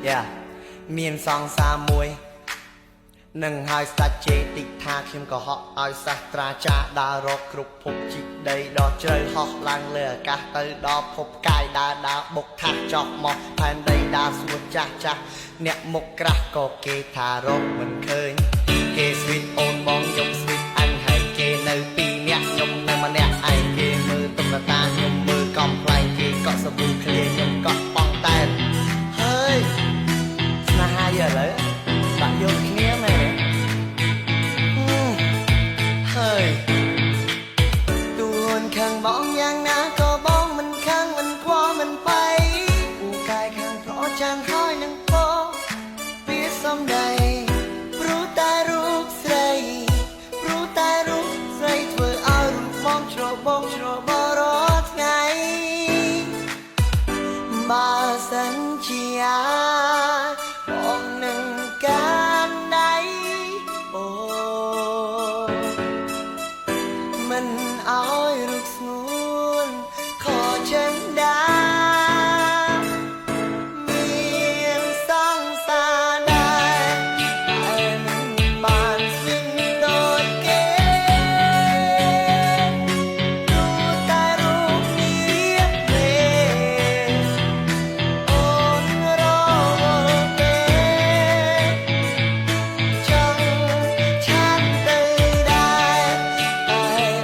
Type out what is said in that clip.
យ៉ាមានសង្សារមួយ នឹងហើយស្ដេចជេតិចថាខ្ញុំក៏ហក់ឲ្យសាស្ត្រាចារ្យដើររកគ្រប់ភពជីកដីដ៏ជ្រៅហោះឡើងលើអាកាសទៅដល់ភពផ្កាយដើរដើរបុកថាសចោះមកផែនដីដើរសួរចាស់ចាស់អ្នកមុខក្រាស់ក៏គេថារកមិនឃើញគេ sweet អូនបងខ្ញុំ sweet អញហើយគេនៅពីរនាក់ខ្ញុំនៅម្នាក់ឯងគេមើលតុក្កតាខ្ញុំមើលកំប្លែងគេកក់សាប៊ូឃ្លាខ្ញុំកក់បងតែនហើយស្នេហាយើងឥឡូវបាក់យកគ្នាមែនទេ ហើយទួនខាងបងយ៉ាងណាក៏បងមិនខាងមិនខ្វល់មិនបៃពូកែខាងប្រចាំងហើយនឹងពោពីសំដី។